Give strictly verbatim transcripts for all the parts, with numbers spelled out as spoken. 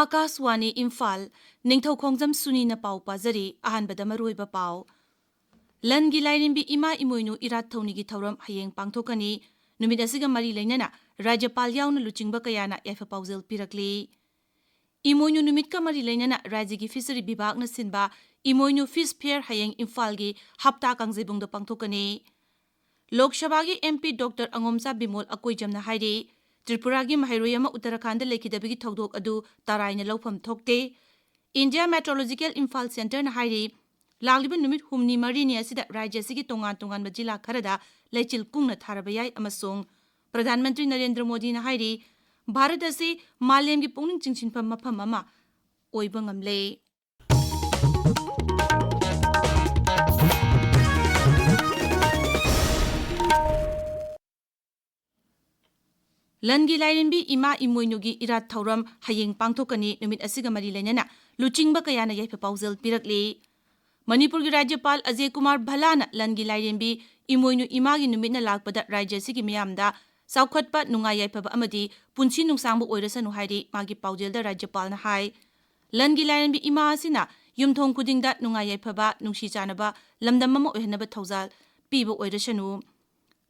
ꯑꯥꯀꯥꯁꯋꯥꯅꯤ ꯏꯝꯐꯥꯜ, ꯅꯤꯡꯊꯧ ꯈꯣꯡꯖꯝ ꯁꯨꯅꯤꯅ ꯄꯥꯎ ꯄꯥꯖꯔꯤ꯫ ꯑꯍꯥꯟꯕꯗ ꯃꯔꯨꯑꯣꯏꯕ ꯄꯥꯎ꯫ ꯂꯟꯒꯤ ꯂꯥꯏꯔꯦꯝꯕꯤ ꯏꯃꯥ ꯏꯃꯣꯏꯅꯨ ꯏꯔꯥꯠ ꯊꯧꯅꯤꯒꯤ ꯊꯧꯔꯝ ꯍꯌꯦꯡ ꯄꯥꯡꯊꯣꯛꯀꯅꯤ꯫ ꯅꯨꯃꯤꯠ ꯑꯁꯤꯒ ꯃꯔꯤ ꯂꯩꯅꯅ ꯔꯥꯖ꯭ꯌꯄꯥꯜ ꯌꯥꯎꯅ ꯂꯨꯆꯤꯡꯕ ꯀꯌꯥꯅ ꯌꯥꯏꯐ ꯄꯥꯎꯖꯦꯜ ꯄꯤꯔꯛꯂꯤ꯫ ꯏꯃꯣꯏꯅꯨ ꯅꯨꯃꯤꯠꯀ ꯃꯔꯤ ꯂꯩꯅꯅ ꯔꯥꯖ꯭ꯌꯒꯤ ꯐꯤꯁꯔꯤ ꯕꯤꯚꯥꯒꯅ ꯁꯤꯟꯕ ꯏꯃꯣꯏꯅꯨ ꯐꯤꯁ ꯐꯤꯌꯔ ꯍꯌꯦꯡ ꯏꯝꯐꯥꯜꯒꯤ ꯍꯞꯇꯥ ꯀꯥꯡꯖꯩꯕꯨꯡꯗ ꯄꯥꯡꯊꯣꯛꯀꯅꯤ꯫ ꯂꯣꯛ ꯁꯚꯥꯒꯤ MP Doctor ꯑꯉꯣꯝꯆꯥ ꯕꯤꯃꯣꯜ ꯑꯀꯣꯏꯖꯝꯅ ꯍꯥꯏꯔꯤ, ꯇ꯭ꯔꯤꯄꯨꯔꯥꯒꯤ ꯃꯍꯩꯔꯣꯏ ꯑꯃ ꯎꯠꯇꯔꯥꯈꯥꯟꯗ ꯂꯩꯈꯤꯗꯕꯒꯤ ꯊꯧꯗꯣꯛ ꯑꯗꯨ ꯇꯔꯥꯏꯅ ꯂꯧꯐꯝ ꯊꯣꯛꯇꯦ꯫ India Meteorological Imphal Centreꯅ ꯍꯥꯏꯔꯤ, ꯂꯥꯛꯂꯤꯕ ꯅꯨꯃꯤꯠ ꯍꯨꯝꯅꯤ ꯃꯔꯤꯅꯤ ꯑꯁꯤꯗ ꯔꯥꯖ꯭ꯌ ꯑꯁꯤꯒꯤ ꯇꯣꯉꯥꯟ ꯇꯣꯉꯥꯟꯕ ꯖꯤꯂꯥ ꯈꯔꯗ ꯂꯩꯆꯤꯜ ꯀꯨꯡꯅ ꯊꯥꯔꯕ ꯌꯥꯏ ꯑꯃꯁꯨꯡ ꯄ꯭ꯔꯙꯥꯟ ꯃꯟꯇ꯭ꯔꯤ ꯅꯔꯦꯟꯗ꯭ꯔ ꯃꯣꯗꯤꯅ ꯍꯥꯏꯔꯤ, ꯚꯥꯔꯠ ꯑꯁꯤ ꯃꯥꯂꯦꯝꯒꯤ ꯄꯨꯛꯅꯤꯡ ꯆꯤꯡꯁꯤꯟꯐꯝ ꯃꯐꯝ ꯑꯃ ꯑꯣꯏꯕ ꯉꯝꯂꯦ꯫ ꯂꯟꯒꯤ ꯂꯥꯏꯔꯦꯝꯕꯤ ꯏꯃꯥ ꯏꯃꯣꯏꯅꯨꯒꯤ ꯏꯔꯥꯠ ꯊꯧꯔꯝ ꯍꯌꯦꯡ ꯄꯥꯡꯊꯣꯛꯀꯅꯤ꯫ ꯅꯨꯃꯤꯠ ꯑꯁꯤꯒ ꯃꯔꯤ ꯂꯩꯅꯅ ꯂꯨꯆꯤꯡꯕ ꯀꯌꯥꯅ ꯌꯥꯏꯐ ꯄꯥꯎꯖꯦꯜ ꯄꯤꯔꯛꯂꯤ꯫ ꯃꯅꯤꯄꯨꯔꯒꯤ ꯔꯥꯖ꯭ꯌꯄꯥꯜ ꯑꯖꯌ ꯀꯨꯃꯥꯔ ꯚꯜꯂꯥꯅ ꯂꯟꯒꯤ ꯂꯥꯏꯔꯦꯝꯕꯤ ꯏꯃꯣꯏꯅꯨ ꯏꯃꯥꯒꯤ ꯅꯨꯃꯤꯠꯅ ꯂꯥꯛꯄꯗ ꯔꯥꯖ꯭ꯌ ꯑꯁꯤꯒꯤ ꯃꯤꯌꯥꯝꯗ ꯆꯥꯎꯈꯠꯄ, ꯅꯨꯡꯉꯥꯏ ꯌꯥꯏꯐꯕ ꯑꯃꯗꯤ ꯄꯨꯟꯁꯤ ꯅꯨꯡꯁꯥꯡꯕ ꯑꯣꯏꯔꯁꯅꯨ ꯍꯥꯏꯔꯤ꯫ ꯃꯥꯒꯤ ꯄꯥꯎꯖꯦꯜꯗ ꯔꯥꯖ꯭ꯌꯄꯥꯜꯅ ꯍꯥꯏ, ꯂꯟꯒꯤ ꯂꯥꯏꯔꯦꯝꯕꯤ ꯏꯃꯥ ꯑꯁꯤꯅ ꯌꯨꯝꯊꯣꯡ ꯈꯨꯗꯤꯡꯗ ꯅꯨꯡꯉꯥꯏ ꯌꯥꯏꯐꯕ, ꯅꯨꯡꯁꯤ ꯆꯥꯟꯅꯕ ꯂꯝꯗꯝ ꯑꯃ ꯑꯣꯏꯍꯟꯅꯕ ꯊꯧꯖꯥꯜ ꯄꯤꯕ ꯑꯣꯏꯔꯁꯅꯨ꯫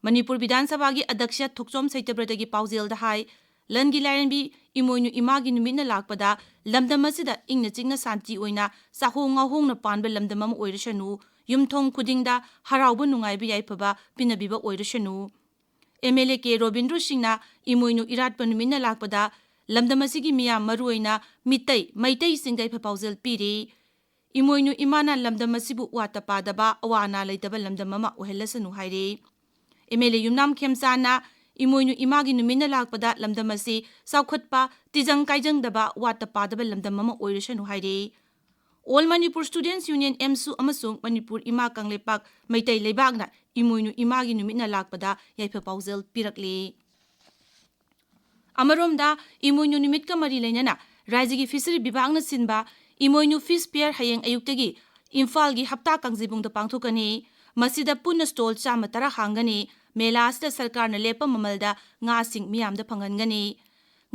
ꯃꯅꯤꯄꯨꯔ ꯕꯤꯙꯥꯟ ꯁꯚꯥꯒꯤ ꯑꯗꯛꯁ꯭ꯌ ꯊꯣꯛꯆꯣꯝ ꯁꯩꯇꯕ꯭ꯔꯇꯒꯤ ꯄꯥꯎꯖꯦꯜꯗ ꯍꯥꯏ, ꯂꯟꯒꯤ ꯂꯥꯏꯔꯦꯝꯕꯤ ꯏꯃꯣꯏꯅꯨ ꯏꯃꯥꯒꯤ ꯅꯨꯃꯤꯠꯅ ꯂꯥꯛꯄꯗ ꯂꯝꯗꯝ ꯑꯁꯤꯗ ꯏꯪꯅ ꯆꯤꯛꯅ ꯁꯥꯟꯇꯤ ꯑꯣꯏꯅ ꯆꯥꯍꯣꯡ ꯉꯥꯍꯣꯡꯅ ꯄꯥꯟꯕ ꯂꯝꯗꯝ ꯑꯃ ꯑꯣꯏꯔꯁꯅꯨ, ꯌꯨꯝꯊꯣꯡ ꯈꯨꯗꯤꯡꯗ ꯍꯔꯥꯎꯕ ꯅꯨꯡꯉꯥꯏꯕ ꯌꯥꯏꯐꯕ ꯄꯤꯅꯕꯤꯕ ꯑꯣꯏꯔꯁꯅꯨ꯫ MLA ꯀꯦ ꯔꯣꯕꯤꯟꯗ꯭ꯔꯣ ꯁꯤꯡꯅ ꯏꯃꯣꯏꯅꯨ ꯏꯔꯥꯠꯄ ꯅꯨꯃꯤꯠꯅ ꯂꯥꯛꯄꯗ ꯂꯝꯗꯝ ꯑꯁꯤꯒꯤ ꯃꯤꯌꯥꯝ, ꯃꯔꯨꯑꯣꯏꯅ ꯃꯤꯇꯩ, ꯃꯩꯇꯩꯁꯤꯡꯗ ꯌꯥꯏꯐ ꯄꯥꯎꯖꯦꯜ ꯄꯤꯔꯤ꯫ ꯏꯃꯣꯏꯅꯨ ꯏꯃꯥꯅ ꯂꯝꯗꯝ ꯑꯁꯤꯕꯨ ꯋꯥꯠꯇ ꯄꯥꯗꯕ, ꯑꯋꯥ ꯑꯅꯥ ꯂꯩꯇꯕ ꯂꯝꯗꯝ ꯑꯃ ꯑꯣꯏꯍꯜꯂꯁꯅꯨ ꯍꯥꯏꯔꯤ꯫ MLA ꯌꯨꯝꯅꯥꯝ ꯈꯦꯝꯆꯥꯟꯅ ꯏꯃꯣꯏꯅꯨ ꯏꯃꯥꯒꯤ ꯅꯨꯃꯤꯠꯅ ꯂꯥꯛꯄꯗ ꯂꯝꯗꯝ ꯑꯁꯤ ꯆꯥꯎꯈꯠꯄ, ꯇꯤꯖꯪ ꯀꯥꯏꯖꯪꯗꯕ, ꯋꯥꯠꯇ ꯄꯥꯗꯕ ꯂꯝꯗꯝ ꯑꯃ ꯑꯣꯏꯔꯁꯅꯨ ꯍꯥꯏꯔꯤ꯫ All Manipur Students Union, AMSU, ꯑꯃꯁꯨꯡ ꯃꯅꯤꯄꯨꯔ ꯏꯃꯥ ꯀꯪꯂꯩꯄꯥꯛ ꯃꯩꯇꯩ ꯂꯩꯕꯥꯛꯅ ꯏꯃꯣꯏꯅꯨ ꯏꯃꯥꯒꯤ ꯅꯨꯃꯤꯠꯅ ꯂꯥꯛꯄꯗ ꯌꯥꯏꯐ ꯄꯥꯎꯖꯦꯜ ꯄꯤꯔꯛꯂꯤ꯫ ꯑꯃꯔꯣꯝꯗ, ꯏꯃꯣꯏꯅꯨ ꯅꯨꯃꯤꯠꯀ ꯃꯔꯤ ꯂꯩꯅꯅ ꯔꯥꯖ꯭ꯌꯒꯤ ꯐꯤꯁꯔꯤ ꯕꯤꯚꯥꯒꯅ ꯁꯤꯟꯕ ꯏꯃꯣꯏꯅꯨ ꯐꯤꯁ ꯐꯤꯌꯔ ꯍꯌꯦꯡ ꯑꯌꯨꯛꯇꯒꯤ ꯏꯝꯐꯥꯜꯒꯤ ꯍꯞꯇꯥ ꯀꯥꯡꯖꯩꯕꯨꯡꯗ ꯄꯥꯡꯊꯣꯛꯀꯅꯤ꯫ ꯃꯁꯤꯗ ꯄꯨꯟꯅ ꯁ꯭ꯇꯣꯜ ꯆꯥꯝꯃ ꯇꯔꯥ ꯍꯥꯡꯒꯅꯤ꯫ ꯃꯦꯂꯥ ꯑꯁꯤꯗ ꯁꯔꯀꯥꯔꯅ ꯂꯦꯞꯄ ꯃꯃꯜꯗ ꯉꯥꯁꯤꯡ ꯃꯤꯌꯥꯝꯗ ꯐꯪꯍꯟꯒꯅꯤ꯫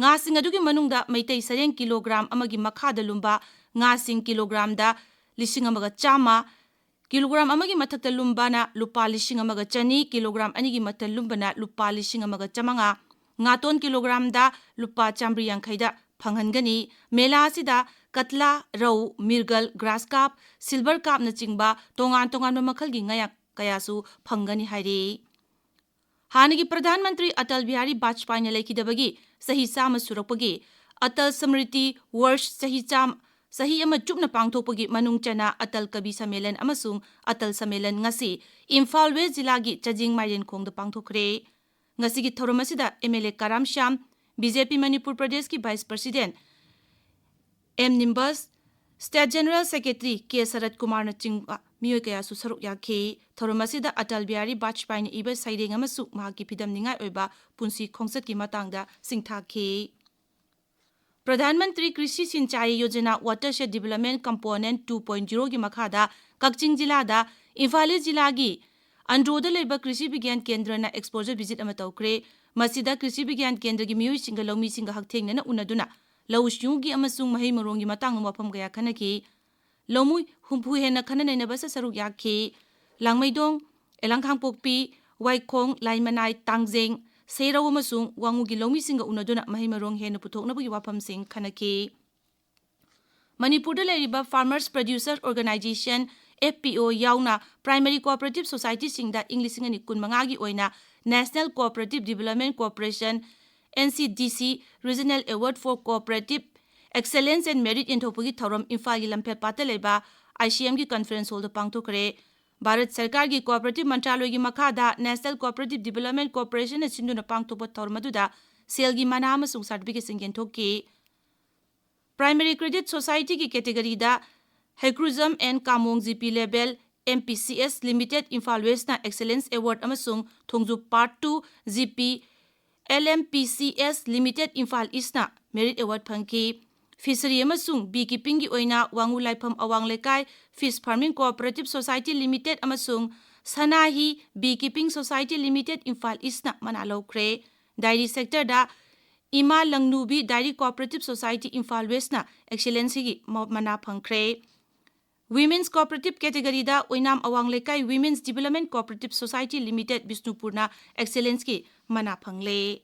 ꯉꯥꯁꯤꯡ ꯑꯗꯨꯒꯤ ꯃꯅꯨꯡꯗ ꯃꯩꯇꯩ ꯁꯔꯦꯡ ꯀꯤꯂꯣꯒ꯭ꯔꯥꯝ ꯑꯃꯒꯤ ꯃꯈꯥꯗ ꯂꯨꯝꯕ ꯉꯥꯁꯤꯡ ꯀꯤꯂꯣꯒ꯭ꯔꯥꯝꯗ ꯂꯤꯁꯤꯡ ꯑꯃꯒ ꯆꯥꯝꯃ, ꯀꯤꯂꯣꯒ꯭ꯔꯥꯝ ꯑꯃꯒꯤ ꯃꯊꯛꯇ ꯂꯨꯝꯕꯅ ꯂꯨꯄꯥ ꯂꯤꯁꯤꯡ ꯑꯃꯒ ꯆꯅꯤ, ꯀꯤꯂꯣꯒ꯭ꯔꯥꯝ ꯑꯅꯤꯒꯤ ꯃꯊꯛꯇ ꯂꯨꯝꯕꯅ ꯂꯨꯄꯥ ꯂꯤꯁꯤꯡ ꯑꯃꯒ ꯆꯥꯃꯉꯥ, ꯉꯥꯇꯣꯟ ꯀꯤꯂꯣꯒ꯭ꯔꯥꯝꯗ ꯂꯨꯄꯥ ꯆꯥꯃꯔꯤ ꯌꯥꯡꯈꯩꯗ ꯐꯪꯍꯟꯒꯅꯤ꯫ ꯃꯦꯂꯥ ꯑꯁꯤꯗ ꯀꯠꯂꯥ, ꯔꯧ, ꯃꯤꯔꯒꯜ, ꯒ꯭ꯔꯥꯁ ꯀꯥꯞ, ꯁꯤꯜꯚꯔ ꯀꯥꯞꯅꯆꯤꯡꯕ ꯇꯣꯉꯥꯟ ꯇꯣꯉꯥꯟꯕ ꯃꯈꯜꯒꯤ ꯉꯥ ꯀꯌꯥꯁꯨ ꯐꯪꯒꯅꯤ ꯍꯥꯏꯔꯤ꯫ ꯍꯥꯟꯅꯒꯤ ꯄ꯭ꯔꯙꯥꯟ ꯃꯟꯇ꯭ꯔꯤ ꯑꯇꯜ ꯕꯤꯍꯥꯔꯤ ꯕꯥꯖꯄꯥꯏꯅ ꯂꯩꯈꯤꯗꯕꯒꯤ ꯆꯍꯤ ꯆꯥꯝꯃ ꯁꯨꯔꯛꯄꯒꯤ ꯑꯇꯜ ꯁ꯭ꯃ꯭ꯔꯤꯇꯤ ꯋꯔꯁ ꯆꯍꯤ ꯆꯥꯝ-, ꯆꯍꯤ ꯑꯃ ꯆꯨꯞꯅ ꯄꯥꯡꯊꯣꯛꯄꯒꯤ ꯃꯅꯨꯡ ꯆꯟꯅ ꯑꯇꯜ ꯀꯕꯤ ꯁꯝꯃꯦꯂꯟ ꯑꯃꯁꯨꯡ ꯑꯇꯜ ꯁꯝꯃꯦꯂꯟ ꯉꯁꯤ ꯏꯝꯐꯥꯜ ꯋꯦꯁ ꯖꯤꯂꯥꯒꯤ ꯆꯥꯖꯤꯡ ꯃꯥꯏꯔꯦꯟꯈꯣꯡꯗ ꯄꯥꯡꯊꯣꯛꯈ꯭ꯔꯦ꯫ ꯉꯁꯤꯒꯤ ꯊꯧꯔꯝ ꯑꯁꯤꯗ M L A Karam Shyam, B J P Manipur ꯄ꯭ꯔꯗꯦꯁꯀꯤ vice president M Nimbus, state general secretary K Sarat ꯀꯨꯃꯥꯔꯅꯆꯤꯡꯕ ꯃꯤꯑꯣꯏ ꯀꯌꯥꯁꯨ ꯁꯔꯨꯛ ꯌꯥꯈꯤ꯫ ꯊꯧꯔꯝ ꯑꯁꯤꯗ ꯑꯇꯜ ꯕꯤꯍꯥꯔꯤ ꯕꯥꯖꯄꯥꯏꯅ ꯏꯕ ꯁꯩꯔꯦꯡ ꯑꯃꯁꯨ ꯃꯍꯥꯛꯀꯤ ꯐꯤꯗꯝꯅꯤꯡꯉꯥꯏ ꯑꯣꯏꯕ ꯄꯨꯟꯁꯤ ꯈꯣꯡꯆꯠꯀꯤ ꯃꯇꯥꯡꯗ ꯁꯤꯡꯊꯥꯈꯤ꯫ ꯄ꯭ꯔꯙꯥꯟ ꯃꯟꯇ꯭ꯔꯤ ꯀ꯭ꯔꯤꯁꯤ ꯁꯤꯟꯆꯥꯏ ꯌꯣꯖꯅꯥ ꯋꯥꯇꯔꯁꯦꯗ ꯗꯤꯕꯦꯂꯞꯃꯦꯟꯠ ꯀꯝꯄꯣꯅꯦꯟꯠ ꯇꯨ ꯄꯣꯏꯟꯠ ꯖꯤꯔꯣꯒꯤ ꯃꯈꯥꯗ ꯀꯛꯆꯤꯡ ꯖꯤꯂꯥꯗ ꯏꯝꯐꯥꯜ ꯏꯁ ꯖꯤꯂꯥꯒꯤ ꯑꯟꯗ꯭ꯔꯣꯗ ꯂꯩꯕ ꯀ꯭ꯔꯤꯁꯤ ꯕꯤꯒ꯭ꯌꯥꯟ ꯀꯦꯟꯗ꯭ꯔꯅ ꯑꯦꯛꯁꯄꯣꯖꯔ ꯚꯤꯖꯤꯠ ꯑꯃ ꯇꯧꯈ꯭ꯔꯦ꯫ ꯃꯁꯤꯗ ꯀ꯭ꯔꯤꯁꯤ ꯕꯤꯒ꯭ꯌꯥꯟ ꯀꯦꯟꯗ꯭ꯔꯒꯤ ꯃꯤꯑꯣꯏꯁꯤꯡꯒ ꯂꯧꯃꯤꯁꯤꯡꯒ ꯍꯛꯊꯦꯡꯅꯅ ꯎꯅꯗꯨꯅ ꯂꯧꯎ ꯁꯤꯡꯎꯒꯤ ꯑꯃꯁꯨꯡ ꯃꯍꯩ ꯃꯔꯣꯡꯒꯤ ꯃꯇꯥꯡꯗ ꯋꯥꯐꯝ ꯀꯌꯥ ꯈꯟꯅꯈꯤ꯫ ꯂꯧꯃꯤ ꯍꯨꯝꯐꯨ ꯍꯦꯟꯅ ꯈꯟꯅ ꯅꯩꯅꯕꯁꯤꯗ ꯁꯔꯨꯛ ꯌꯥꯈꯤ꯫ ꯂꯥꯡꯃꯩꯗꯣꯡ, ꯑꯦꯂꯥꯡ ꯀꯥꯡꯄꯣꯛꯄꯤ, ꯋꯥꯏꯈꯣꯡ, ꯂꯥꯏꯃꯅꯥꯏ, ꯇꯥꯡꯖꯦꯡ, ꯁꯦꯔꯧ ꯑꯃꯁꯨꯡ ꯋꯥꯉꯨꯒꯤ ꯂꯧꯃꯤꯁꯤꯡꯒ ꯎꯅꯗꯨꯅ ꯃꯍꯩ ꯃꯔꯣꯡ ꯍꯦꯟꯅ ꯄꯨꯊꯣꯛꯅꯕꯒꯤ ꯋꯥꯐꯝꯁꯤꯡ ꯈꯟꯅꯈꯤ꯫ ꯃꯅꯤꯄꯨꯔꯗ ꯂꯩꯔꯤꯕ Farmers Producer Organisation, F P O, ꯌꯥꯎꯅ ꯄ꯭ꯔꯥꯏꯃꯔꯤ ꯀꯣꯑꯣꯄꯔꯦꯇꯤꯚ ꯁꯣꯁꯥꯏꯇꯤꯁꯤꯡꯗ ꯏꯪ ꯂꯤꯁꯤꯡ ꯑꯅꯤ ꯀꯨꯟꯃꯉꯥꯒꯤ ꯑꯣꯏꯅ National Cooperative Development Corporation, N C D C, Regional Award for Cooperative Excellence and Merit ꯌꯦꯟꯊꯣꯛꯄꯒꯤ ꯊꯧꯔꯝ ꯏꯝꯐꯥꯜꯒꯤ ꯂꯝꯐꯦꯜꯄꯥꯠꯇ ꯂꯩꯕ I C M ꯒꯤ ꯀꯟꯐꯔꯦꯟꯁ ꯍꯣꯜꯗ ꯄꯥꯡꯊꯣꯛꯈ꯭ꯔꯦ꯫ ꯚꯥꯔꯠ ꯁꯔꯀꯥꯔꯒꯤ ꯀꯣꯑꯣꯄꯔꯦꯇꯤꯚ ꯃꯟꯇ꯭ꯔꯥꯂꯣꯏꯒꯤ ꯃꯈꯥꯗ National Cooperative Development Corporationꯅ ꯁꯤꯟꯗꯨꯅ ꯄꯥꯡꯊꯣꯛꯄ ꯊꯧꯔꯝ ꯑꯗꯨꯗ ꯁꯦꯜꯒꯤ ꯃꯅꯥ ꯑꯃꯁꯨꯡ ꯁꯥꯔꯇꯤꯐꯤꯀꯦꯠꯁꯤꯡ ꯌꯦꯟꯊꯣꯛꯈꯤ꯫ ꯄ꯭ꯔꯥꯏꯃꯔꯤ ꯀ꯭ꯔꯦꯗꯤꯠ ꯁꯣꯁꯥꯏꯇꯤꯒꯤ ꯀꯦꯇꯦꯒꯣꯔꯤꯗ Heikrujam N Kamong G P Label, M P C S Limited, Imphal ꯋꯦꯁꯅ Excellence Award ꯑꯃꯁꯨꯡ ꯊꯣꯡꯖꯨ Part two G P L M P C S Limited, Imphal ꯏꯁꯅ Merit Award ꯐꯪꯈꯤ꯫ ꯐꯤꯁꯔꯤ ꯑꯃꯁꯨꯡ ꯕꯤ ꯀꯤꯄꯤꯡꯒꯤ ꯑꯣꯏꯅ ꯋꯥꯉꯨ ꯂꯥꯏꯐꯝ ꯑꯋꯥꯡ ꯂꯩꯀꯥꯏ Fish Farming Cooperative Society Limited ꯑꯃꯁꯨꯡ ꯁꯅꯥꯍꯤ Bee Keeping Society Limited, Imphal ꯏꯁꯅ ꯃꯅꯥ ꯂꯧꯈ꯭ꯔꯦ꯫ ꯗꯥꯏꯔꯤ ꯁꯦꯛꯇꯔꯗ ꯏꯃꯥ ꯂꯪꯅꯨꯕꯤ Dairy Cooperative Society Imphal Westꯅ Excellenceꯀꯤ ꯃ-, ꯃꯅꯥ ꯐꯪꯈ꯭ꯔꯦ꯫ Women's Cooperative categoryꯗ ꯑꯣꯏꯅꯥꯝ ꯑꯋꯥꯡ ꯂꯩꯀꯥꯏ Women's Development Cooperative Society Limited ꯕꯤꯁꯅꯨꯄꯨꯔꯅ Excellenceꯀꯤ ꯃꯅꯥ ꯐꯪꯂꯦ꯫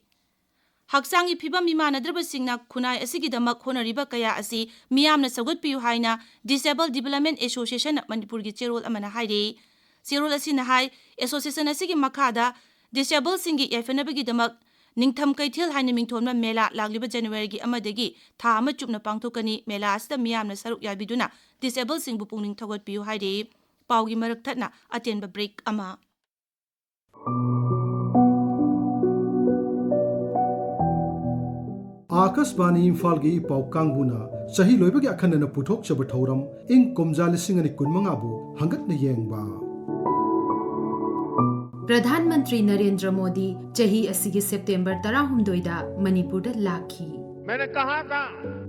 ꯍꯛꯆꯥꯡꯒꯤ ꯐꯤꯕꯝ ꯃꯤꯃꯥꯟꯅꯗ꯭ꯔꯕꯁꯤꯡꯅ ꯈꯨꯟꯅꯥꯏ ꯑꯁꯤꯒꯤꯗꯃꯛ ꯍꯣꯠꯅꯔꯤꯕ ꯀꯌꯥ ꯑꯁꯤ ꯃꯤꯌꯥꯝꯅ ꯁꯧꯒꯠꯄꯤꯌꯨ ꯍꯥꯏꯅ Disabled Development Associationꯅ ꯃꯅꯤꯄꯨꯔꯒꯤ ꯆꯦꯔꯣꯜ ꯑꯃꯅ ꯍꯥꯏꯔꯤ꯫ ꯆꯦꯔꯣꯜ ꯑꯁꯤꯅ ꯍꯥꯏ, association ꯑꯁꯤꯒꯤ ꯃꯈꯥꯗ disabledꯁꯤꯡꯒꯤ ꯌꯥꯏꯐꯅꯕꯒꯤꯗꯃꯛ ꯅꯤꯡꯊꯝ ꯀꯩꯊꯦꯜ ꯍꯥꯏꯅ ꯃꯤꯡꯊꯣꯟꯕ ꯃꯦꯂꯥ ꯂꯥꯛꯂꯤꯕ ꯖꯅꯋꯥꯔꯤꯒꯤ ꯑꯃꯗꯒꯤ ꯊꯥ ꯑꯃ ꯆꯨꯞꯅ ꯄꯥꯡꯊꯣꯛꯀꯅꯤ꯫ ꯃꯦꯂꯥ ꯑꯁꯤꯗ ꯃꯤꯌꯥꯝꯅ ꯁꯔꯨꯛ ꯌꯥꯕꯤꯗꯨꯅ disabledꯁꯤꯡꯕꯨ ꯄꯨꯛꯅꯤꯡ ꯊꯧꯒꯠꯄꯤꯌꯨ ꯍꯥꯏꯔꯤ꯫ ꯄꯥꯎꯒꯤ ꯃꯔꯛ ꯊꯠꯅ ꯑꯇꯦꯟꯕ break ꯑꯃ꯫ ꯑꯥꯀꯥꯁꯕꯥꯅꯤ ꯏꯝꯐꯥꯜꯒꯤ ꯄꯥꯎ ꯀꯥꯡꯕꯨꯅ ꯆꯍꯤ ꯂꯣꯏꯕꯒꯤ ꯑꯈꯟꯅꯅ ꯄꯨꯊꯣꯛꯆꯕ ꯊꯧꯔꯝ ꯏꯪ ꯀꯨꯝꯖꯥ ꯂꯤꯁꯤꯡ ꯑꯅꯤ ꯀꯨꯟꯃꯉꯥꯕꯨ ꯍꯪꯒꯠꯅ ꯌꯦꯡꯕ꯫ ꯄ꯭ꯔꯙꯥꯟ ꯃꯟꯇ꯭ꯔꯤ ꯅꯔꯦꯟꯗ꯭ꯔ ꯃꯣꯗꯤ ꯆꯍꯤ ꯑꯁꯤꯒꯤ ꯁꯦꯞꯇꯦꯝꯕꯔ ꯇꯔꯥꯍꯨꯝꯗꯣꯏꯗ ꯃꯅꯤꯄꯨꯔꯗ ꯂꯥꯛꯈꯤ꯫ मैंने कहा था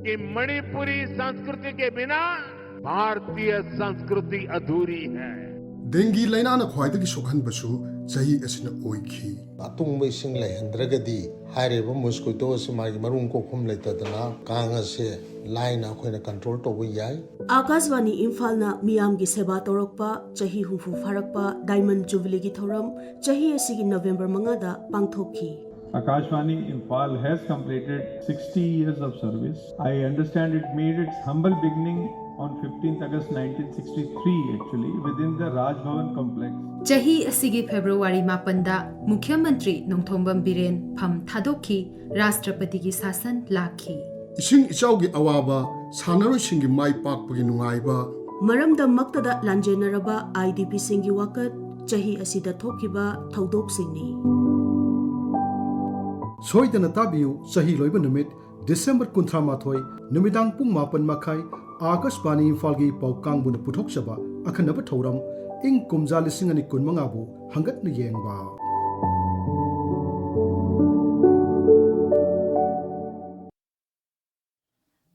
कि मणिपुरी संस्कृति के बिना भारतीय संस्कृति अधूरी है। ꯗꯦꯡꯒꯤ ꯂꯥꯏꯅꯥꯅ ꯈ꯭ꯋꯥꯏꯗꯒꯤ ꯁꯣꯛꯍꯟꯕꯁꯨ ꯆꯍꯤ ꯑꯁꯤꯅ ꯑꯣꯏꯈꯤ꯫ ꯑꯇꯨꯡꯕ ꯏꯁꯤꯡ ꯂꯩꯍꯟꯗ꯭ꯔꯒꯗꯤ ꯍꯥꯏꯔꯤꯕ mosquito ꯑꯁꯤ ꯃꯥꯒꯤ ꯃꯔꯨꯝ ꯀꯣꯛꯐꯝ ꯂꯩꯇꯗꯅ ꯀꯥꯡ ꯑꯁꯦ ꯂꯥꯏꯅ ꯑꯩꯈꯣꯏꯅ control ꯇꯧꯕ ꯌꯥꯏ꯫ ꯑꯥꯀꯥꯁꯕꯥꯅꯤ ꯏꯝꯐꯥꯜꯅ ꯃꯤꯌꯥꯝꯒꯤ ꯁꯦꯕꯥ ꯇꯧꯔꯛꯄ ꯆꯍꯤ ꯍꯨꯝꯐꯨ ꯐꯥꯔꯛꯄ Diamond Jubileeꯒꯤ ꯊꯧꯔꯝ ꯆꯍꯤ ꯑꯁꯤꯒꯤ ꯅꯕꯦꯝꯕꯔ ꯃꯉꯥꯗ ꯄꯥꯡꯊꯣꯛꯈꯤ꯫ Akashvani Imphal has completed sixty years of service. I understand it made its humble beginning on fifteenth August nineteen sixty-three, actually, within the Raj Bhavan complex. ꯆꯍꯤ ꯑꯁꯤꯒꯤ ꯐꯦꯕ꯭ꯔꯨꯋꯥꯔꯤ ꯃꯥꯄꯟꯗ ꯃꯨꯈ꯭ꯌ ꯃꯟꯇ꯭ꯔꯤ ꯅꯣꯡꯊꯣꯝꯕꯝ ꯕꯤꯔꯦꯟ ꯐꯝ ꯊꯥꯗꯣꯛꯈꯤ, ꯔꯥꯁꯇ꯭ꯔꯄꯇꯤꯒꯤ ꯁꯥꯁꯟ ꯂꯥꯛꯈꯤ꯫ ꯏꯁꯤꯡ ꯏꯆꯥꯎꯒꯤ ꯑꯋꯥꯕ, ꯁꯥꯟꯅꯔꯣꯏꯁꯤꯡꯒꯤ ꯃꯥꯏ ꯄꯥꯛꯄꯒꯤ ꯅꯨꯡꯉꯥꯏꯕ, ꯃꯔꯝꯗꯝꯃꯛꯇꯗ ꯂꯥꯟꯖꯦꯟꯅꯔꯕ IDPꯁꯤꯡꯒꯤ ꯋꯥꯀꯠ, ꯆꯍꯤ ꯑꯁꯤꯗ ꯊꯣꯛꯈꯤꯕ ꯊꯧꯗꯣꯛꯁꯤꯡꯅꯤ꯫ ꯁꯣꯏꯗꯅ ꯇꯥꯕꯤꯌꯨ, ꯆꯍꯤ ꯂꯣꯏꯕ ꯅꯨꯃꯤꯠ, ꯗꯤꯁꯦꯝꯕꯔ ꯀꯨꯟꯊ꯭ꯔꯥ ꯃꯥꯊꯣꯏ, ꯅꯨꯃꯤꯗꯥꯡ ꯄꯨꯡ ꯃꯥꯄꯟ ꯃꯈꯥꯏ, ꯑꯥꯀꯥꯁꯕꯥꯅꯤ ꯏꯝꯐꯥꯜꯒꯤ ꯄꯥꯎ ꯀꯥꯡꯕꯨꯅ ꯄꯨꯊꯣꯛꯆꯕ ꯑꯈꯟꯅꯕ ꯊꯧꯔꯝ, ꯏꯪ ꯀꯨꯝꯖꯥ ꯂꯤꯁꯤꯡ ꯑꯅꯤ ꯀꯨꯟꯃꯉꯥꯕꯨ ꯍꯪꯒꯠꯅ ꯌꯦꯡꯕ꯫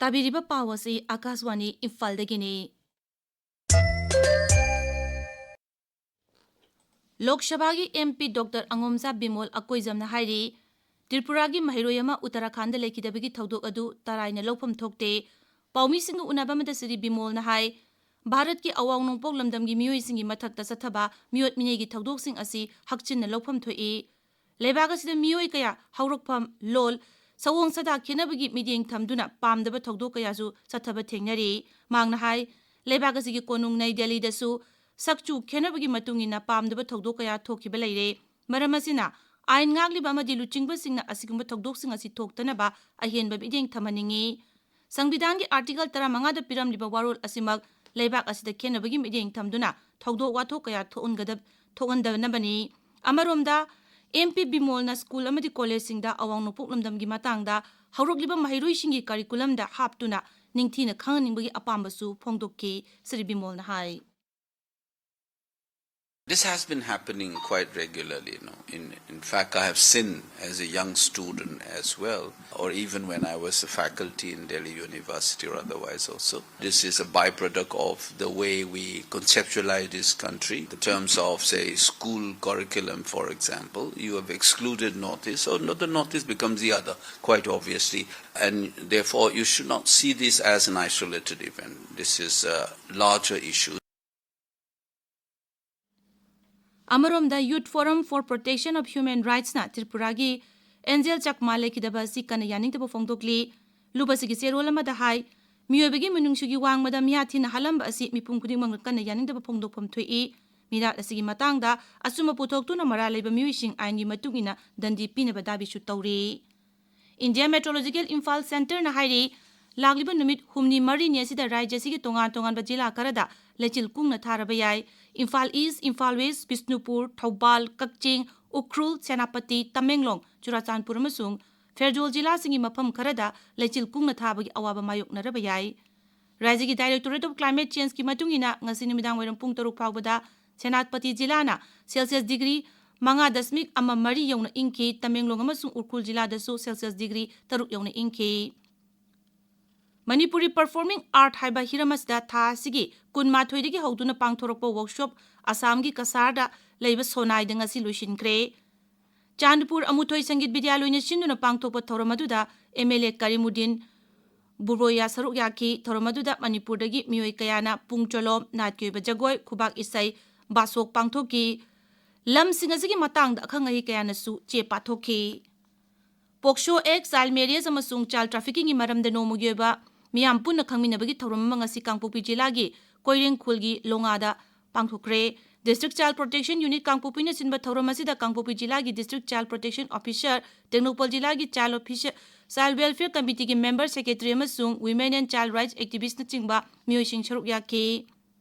ꯇꯥꯕꯤꯔꯤꯕ ꯄꯥꯎ ꯑꯁꯤ ꯑꯥꯀꯥꯁꯕꯥꯅꯤ ꯏꯝꯐꯥꯜꯗꯒꯤꯅꯤ꯫ ꯂꯣꯛ ꯁꯚꯥꯒꯤ MP Doctor ꯑꯉꯣꯝꯖꯥ ꯕꯤꯃꯣꯜ ꯑꯀꯣꯏꯖꯝꯅ ꯍꯥꯏꯔꯤ, ꯇ꯭ꯔꯤꯄꯨꯔꯥꯒꯤ ꯃꯍꯩꯔꯣꯏ ꯑꯃ ꯎꯠꯇꯔꯥꯈꯥꯟꯗ ꯂꯩꯈꯤꯗꯕꯒꯤ ꯊꯧꯗꯣꯛ ꯑꯗꯨ ꯇꯔꯥꯏꯅ ꯂꯧꯐꯝ ꯊꯣꯛꯇꯦ꯫ ꯄꯥꯎꯃꯤꯁꯤꯡꯒ ꯎꯅꯕ ꯑꯃꯗ ꯁ꯭ꯔꯤ ꯕꯤꯃꯣꯜꯅ ꯍꯥꯏ, ꯚꯥꯔꯠꯀꯤ ꯑꯋꯥꯡ ꯅꯣꯡꯄꯣꯛ ꯂꯝꯗꯝꯒꯤ ꯃꯤꯑꯣꯏꯁꯤꯡꯒꯤ ꯃꯊꯛꯇ ꯆꯠꯊꯕ ꯃꯤꯑꯣꯠ ꯃꯤꯅꯩꯒꯤ ꯊꯧꯗꯣꯛꯁꯤꯡ ꯑꯁꯤ ꯍꯛꯆꯤꯟꯅ ꯂꯧꯐꯝ ꯊꯣꯛꯏ꯫ ꯂꯩꯕꯥꯛ ꯑꯁꯤꯗ ꯃꯤꯑꯣꯏ ꯀꯌꯥ ꯍꯧꯔꯛꯐꯝ, ꯂꯣꯜ, ꯁꯑꯣꯡ ꯁꯥꯗꯥ ꯈꯦꯠꯅꯕꯒꯤ ꯃꯤꯠꯌꯦꯡ ꯊꯝꯗꯨꯅ ꯄꯥꯝꯗꯕ ꯊꯧꯗꯣꯛ ꯀꯌꯥꯁꯨ ꯆꯠꯊꯕ ꯊꯦꯡꯅꯔꯤ꯫ ꯃꯍꯥꯛꯅ ꯍꯥꯏ, ꯂꯩꯕꯥꯛ ꯑꯁꯤꯒꯤ ꯀꯣꯅꯨꯡ ꯅꯩ ꯗꯦꯜꯂꯤꯗꯁꯨ ꯁꯛꯆꯨ ꯈꯦꯠꯅꯕꯒꯤ ꯃꯇꯨꯡ ꯏꯟꯅ ꯄꯥꯝꯗꯕ ꯊꯧꯗꯣꯛ ꯀꯌꯥ ꯊꯣꯛꯈꯤꯕ ꯂꯩꯔꯦ꯫ ꯃꯔꯝ ꯑꯁꯤꯅ ꯑꯥꯏꯟ ꯉꯥꯛꯂꯤꯕ ꯑꯃꯗꯤ ꯂꯨꯆꯤꯡꯕꯁꯤꯡꯅ ꯑꯁꯤꯒꯨꯝꯕ ꯊꯧꯗꯣꯛꯁꯤꯡ ꯑꯁꯤ ꯊꯣꯛꯇꯅꯕ ꯑꯍꯦꯟꯕ ꯃꯤꯠꯌꯦꯡ ꯊꯝꯍꯟꯅꯤꯡꯏ꯫ ꯁꯪꯕꯤꯙꯥꯟꯒꯤ ꯑꯥꯔꯇꯤꯀꯜ ꯇꯔꯥꯃꯉꯥꯗ ꯄꯤꯔꯝꯂꯤꯕ ꯋꯥꯔꯣꯜ ꯑꯁꯤꯃꯛ ꯂꯩꯕꯥꯛ ꯑꯁꯤꯗ ꯈꯦꯟꯅꯕꯒꯤ ꯃꯤꯠꯌꯦꯡ ꯊꯝꯗꯨꯅ ꯊꯧꯗꯣꯛ ꯋꯥꯊꯣꯛ ꯀꯌꯥ ꯊꯣꯛꯍꯟꯒꯗꯕ, ꯊꯣꯛꯍꯟꯗꯅꯕꯅꯤ꯫ ꯑꯃꯔꯣꯝꯗ, ꯑꯦꯝ ꯄꯤ ꯕꯤꯃꯣꯜꯅ ꯁ꯭ꯀꯨꯜ ꯑꯃꯗꯤ ꯀꯣꯂꯦꯖꯁꯤꯡꯗ ꯑꯋꯥꯡ ꯅꯣꯡꯄꯣꯛ ꯂꯝꯗꯝꯒꯤ ꯃꯇꯥꯡꯗ ꯍꯧꯔꯛꯂꯤꯕ ꯃꯍꯩꯔꯣꯏꯁꯤꯡꯒꯤ ꯀꯔꯤꯀꯨꯂꯝꯗ ꯍꯥꯞꯇꯨꯅ ꯅꯤꯡꯊꯤꯅ ꯈꯪꯍꯟꯅꯤꯡꯕꯒꯤ ꯑꯄꯥꯝꯕꯁꯨ ꯐꯣꯡꯗꯣꯛꯈꯤ꯫ ꯁ꯭ꯔꯤ ꯕꯤꯃꯣꯜꯅ ꯍꯥꯏ꯫ This has been happening quite regularly, you know. In, in fact, I have seen as a young student as well, or even when I was a faculty in Delhi University or otherwise also. This is a byproduct of the way we conceptualize this country in terms of, say, school curriculum, for example. You have excluded Northeast, so no, the Northeast becomes the other, quite obviously. And therefore, you should not see this as an isolated event. This is a larger issue. ꯑꯃꯔꯣꯝꯗ, Youth Forum for Protection of Human Rightsꯅ ꯇ꯭ꯔꯤꯄꯨꯔꯥꯒꯤ ꯑꯦꯟꯖꯦꯜ ꯆꯛꯃꯥ ꯂꯩꯈꯤꯗꯕ ꯑꯁꯤ ꯀꯟꯅ ꯌꯥꯅꯤꯡꯗꯕ ꯐꯣꯡꯗꯣꯛꯂꯤ꯫ ꯂꯨꯞ ꯑꯁꯤꯒꯤ ꯆꯦꯔꯣꯜ ꯑꯃꯗ ꯍꯥꯏ, ꯃꯤꯑꯣꯏꯕꯒꯤ ꯃꯤꯅꯨꯡꯁꯤꯒꯤ ꯋꯥꯡꯃꯗ ꯃꯤꯌꯥ ꯊꯤꯅ ꯍꯥꯠꯂꯝꯕ ꯑꯁꯤ ꯃꯤꯄꯨꯝ ꯈꯨꯗꯤꯡꯃꯛꯅ ꯀꯟꯅ ꯌꯥꯅꯤꯡꯗꯕ ꯐꯣꯡꯗꯣꯛꯐꯝ ꯊꯣꯛꯏ꯫ ꯃꯤꯔꯥꯠ ꯑꯁꯤꯒꯤ ꯃꯇꯥꯡꯗ ꯑꯆꯨꯝꯕ ꯄꯨꯊꯣꯛꯇꯨꯅ ꯃꯔꯥꯜ ꯂꯩꯕ ꯃꯤꯑꯣꯏꯁꯤꯡ ꯑꯥꯏꯟꯒꯤ ꯃꯇꯨꯡ ꯏꯟꯅ ꯗꯟꯗꯤ ꯄꯤꯅꯕ ꯗꯥꯕꯤꯁꯨ ꯇꯧꯔꯤ꯫ India Meteorological Imphal Centreꯅ ꯍꯥꯏꯔꯤ, ꯂꯥꯛꯂꯤꯕ ꯅꯨꯃꯤꯠ ꯍꯨꯝꯅꯤ ꯃꯔꯤꯅꯤ ꯑꯁꯤꯗ ꯔꯥꯖ꯭ꯌ ꯑꯁꯤꯒꯤ ꯇꯣꯉꯥꯟ ꯇꯣꯉꯥꯟꯕ ꯖꯤꯂꯥ ꯈꯔꯗ ꯂꯩꯆꯤꯜ ꯀꯨꯡꯅ ꯊꯥꯔꯕ ꯌꯥꯏ꯫ ꯏꯝꯐꯥꯜ ꯏꯁ, ꯏꯝꯐꯥꯜ ꯋꯦꯁ, ꯕꯤꯁꯅꯨꯄꯨꯔ, ꯊꯧꯕꯥꯜ, ꯀꯛꯆꯤꯡ, ꯎꯈ꯭ꯔꯨꯜ, ꯁꯦꯅꯥꯄꯇꯤ, ꯇꯃꯦꯡꯂꯣꯡ, ꯆꯨꯔꯥꯆꯥꯟꯄꯨꯔ ꯑꯃꯁꯨꯡ ꯐꯦꯔꯖꯣꯜ ꯖꯤꯂꯥꯁꯤꯡꯒꯤ ꯃꯐꯝ ꯈꯔꯗ ꯂꯩꯆꯤꯜ ꯀꯨꯡꯅ ꯊꯥꯕꯒꯤ ꯑꯋꯥꯕ ꯃꯥꯌꯣꯛꯅꯔꯕ ꯌꯥꯏ꯫ ꯔꯥꯖ꯭ꯌꯒꯤ Directorate of Climate Changeꯀꯤ ꯃꯇꯨꯡ ꯏꯟꯅ ꯉꯁꯤ ꯅꯨꯃꯤꯗꯥꯡ ꯋꯥꯏꯔꯝ ꯄꯨꯡ ꯇꯔꯨꯛ ꯐꯥꯎꯕꯗ ꯁꯦꯅꯥꯄꯇꯤ ꯖꯤꯂꯥꯅ ꯁꯦꯜꯁꯤꯌꯁ ꯗꯤꯒ꯭ꯔꯤ ꯃꯉꯥ ꯗꯁꯃꯤꯛ ꯑꯃ ꯃꯔꯤ ꯌꯧꯅ ꯏꯪꯈꯤ꯫ ꯇꯃꯦꯡꯂꯣꯡ ꯑꯃꯁꯨꯡ ꯎꯈ꯭ꯔꯨꯜ ꯖꯤꯂꯥꯗꯁꯨ ꯁꯦꯜꯁꯤꯌꯁ ꯗꯤꯒ꯭ꯔꯤ ꯇꯔꯨꯛ ꯌꯧꯅ ꯏꯪꯈꯤ꯫ ꯃꯅꯤꯄꯨꯔꯤ Performing Art ꯍꯥꯏꯕ ꯍꯤꯔꯝ ꯑꯁꯤꯗ ꯊꯥ ꯑꯁꯤꯒꯤ ꯀꯨꯟꯃꯥꯊꯣꯏꯗꯒꯤ ꯍꯧꯗꯨꯅ ꯄꯥꯡꯊꯣꯔꯛꯄ workshop ꯑꯁꯥꯝꯒꯤ ꯀꯁꯥꯔꯗ ꯂꯩꯕ ꯁꯣꯅꯥꯏꯗ ꯉꯁꯤ ꯂꯣꯏꯁꯤꯟꯈ꯭ꯔꯦ꯫ ꯆꯥꯟꯗꯄꯨꯔ ꯑꯃꯨꯊꯣꯏ ꯁꯪꯒꯤꯠ ꯕꯤꯗ꯭ꯌꯥꯂꯣꯏꯅ ꯁꯤꯟꯗꯨꯅ ꯄꯥꯡꯊꯣꯛꯄ ꯊꯧꯔꯝ ꯑꯗꯨꯗ ꯑꯦꯝ ꯑꯦꯜ ꯑꯦ ꯀꯔꯤꯃꯨꯗꯤꯟ ꯕꯨꯔꯣꯌꯥ ꯁꯔꯨꯛ ꯌꯥꯈꯤ꯫ ꯊꯧꯔꯝ ꯑꯗꯨꯗ ꯃꯅꯤꯄꯨꯔꯗꯒꯤ ꯃꯤꯑꯣꯏ ꯀꯌꯥꯅ ꯄꯨꯡ ꯆꯣꯂꯣꯝ, ꯅꯥꯠꯀꯤ ꯑꯣꯏꯕ ꯖꯒꯣꯏ, ꯈꯨꯕꯥꯛ ꯏꯁꯩ, ꯕꯥꯁꯣꯛ ꯄꯥꯡꯊꯣꯛꯈꯤ꯫ ꯂꯝꯁꯤꯡ ꯑꯁꯤꯒꯤ ꯃꯇꯥꯡꯗ ꯑꯈꯪ ꯑꯍꯩ ꯀꯌꯥꯅꯁꯨ ꯆꯦ ꯄꯥꯊꯣꯛꯈꯤ꯫ ꯄꯣꯛꯁꯣ ꯑꯦꯛ, ꯆꯥꯏꯜ ꯃꯦꯔꯤꯌꯦꯖ ꯑꯃꯁꯨꯡ ꯆꯥꯏꯜ ꯇ꯭ꯔꯥꯐꯤꯀꯤꯡꯒꯤ ꯃꯔꯝꯗ ꯅꯣꯡꯃꯒꯤ ꯑꯣꯏꯕ ꯃꯤꯌꯥꯝ ꯄꯨꯟꯅ ꯈꯪꯃꯤꯟꯅꯕꯒꯤ ꯊꯧꯔꯝ ꯑꯃ ꯉꯁꯤ ꯀꯥꯡꯄꯣꯛꯄꯤ ꯖꯤꯂꯥꯒꯤ Koireng ꯈꯨꯜꯒꯤ ꯂꯣꯉꯥꯗ ꯄꯥꯡꯊꯣꯛꯈ꯭ꯔꯦ꯫ District Child Protection Unit ꯀꯥꯡꯄꯣꯛꯄꯤꯅ ꯁꯤꯟꯕ ꯊꯧꯔꯝ ꯑꯁꯤꯗ ꯀꯥꯡꯄꯣꯛꯄꯤ ꯖꯤꯂꯥꯒꯤ District Child Protection Officer, Tengnoupal ꯖꯤꯂꯥꯒꯤ Child Officer, Child Welfare Committeeꯒꯤ member, secretary ꯑꯃꯁꯨꯡ Women and Child Rights Activistꯅꯆꯤꯡꯕ ꯃꯤꯑꯣꯏꯁꯤꯡ ꯁꯔꯨꯛ ꯌꯥꯈꯤ꯫